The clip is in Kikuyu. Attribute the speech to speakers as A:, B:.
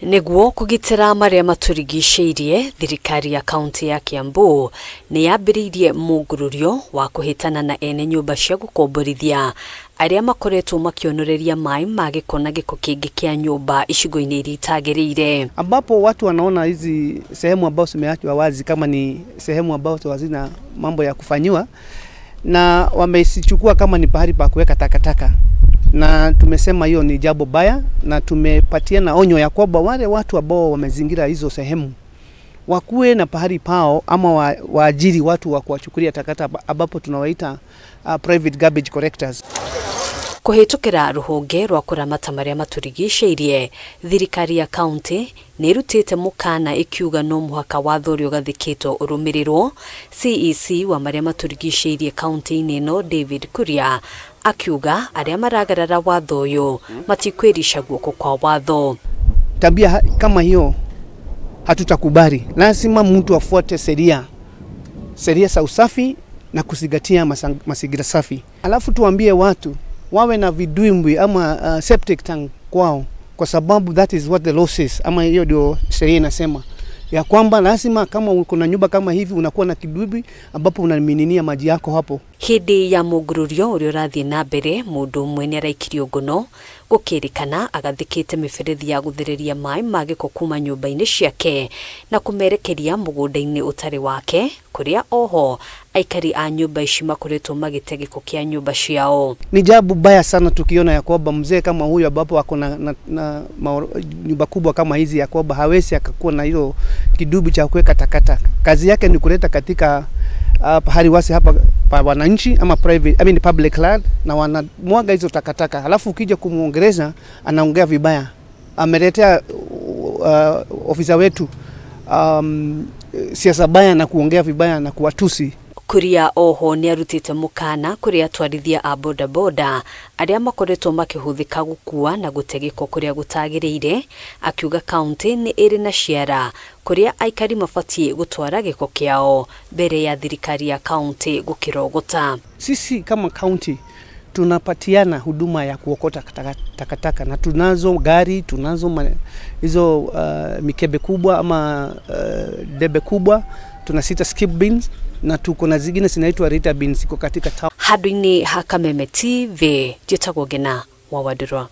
A: Nĩguo kũgitĩra marĩa matũrigicĩirie, thirikari ya kaunti ya Kiambu nĩ yambĩrĩirie mũngũrũrio wa kũhĩtana na ene nyũmba cia gũkomborithia arĩa makoretwo makĩonoreria maĩ ma gĩko na gĩko kĩngĩ kĩa nyũmba icigo-inĩ iria itagĩrĩire.
B: Ambapo watu wanaona hizi sehemu ambazo zimeachwa wazi kama ni sehemu ambazo hazina mambo ya kufanyiwa, na wamezichukua kama ni pahali pa kuweka takataka. Na tumesema hiyo ni jambo baya, na tumepatia na onyo ya kwamba wale watu ambao wamezingira hizo sehemu wakuwe na pahali pao ama waajiri watu wa kuwachukulia takataka, ambapo tunawaita private garbage collectors.
A: Kũhĩtũkĩra rũhonge rwa kũramata marĩa matũrigicĩirie, thirikari ya kaunti nĩ ĩrutĩte mũkana ĩkiuga no mũhaka watho ũrĩa ũgathĩkĩtwo ũrũmĩrĩrwo. CEC wa marĩa matũrigicĩirie kaunti-inĩ ĩno David Kuria akiuga arĩa maragarara watho ũyũ matikwĩrica guoko kwa watho.
B: Tabia kama hiyo hatutakubali. Lazima mtu afuate sheria, sheria za usafi na kuzingatia mazingira safi. Alafu tuambie watu wawe na vidimbwi ama septic tank kwao, kwa sababu that is what the law says, ama hiyo ndio sheria inasema ya kwamba lazima kama uko na nyumba kama hivi unakuwa na kidimbwi ambapo unamiminia maji yako hapo.
A: Hĩndĩ ya mũngũrũrio ũrĩa ũrathiĩ na mbere, mũndũ ũmwe nĩ araikirio ngono gũkĩrĩkana agathĩkĩte mĩberethi ya gũthereria maĩ ma gĩko kuma nyũmba-inĩ ciake na kũmerekeria mũgũnda-inĩ ũtarĩ wake, kũrĩa oho aikari a nyũmba ici makoretwo magĩte gĩko kĩa nyũmba ciao.
B: Ni jambo baya sana tukiona ya kwamba mzee kama huyu ambapo ako na nyumba kubwa kama hizi ya kwamba hawezi akakuwa na hilo kidubu cha kuweka takataka. Kazi yake ni kuleta katika pahali wasi hapa pa wananchi ama private, I mean public land, na wanamwaga hizo takataka. Halafu ukija kumuongeleza anaongea vibaya. Ameletea ofisa wetu siasa baya na kuongea vibaya na kuwatusi.
A: Kuria oho nĩ arutĩte mũkana kũrĩ atwarithia a bodaboda arĩa makoretwo makĩhũthĩka gũkua na gũte gĩko kũrĩa gũtagĩrĩire, akiuga kaunti nĩ ĩrĩ na ciara kũrĩa aikari mabatiĩ gũtwara gĩko kĩao mbere ya thirikari ya kaunti gũkĩrogota.
B: Sisi kama kaunti tunapatiana huduma ya kuokota takataka, na tunazo gari, tunazo hizo mikebe kubwa ama debe kubwa, tuna sita skip bins na tuko na zingine zinaitwa litter bins ziko katika town.
A: Handũ-inĩ ha Kameme TV, njĩtagwo Ngena wa Wandũrwa.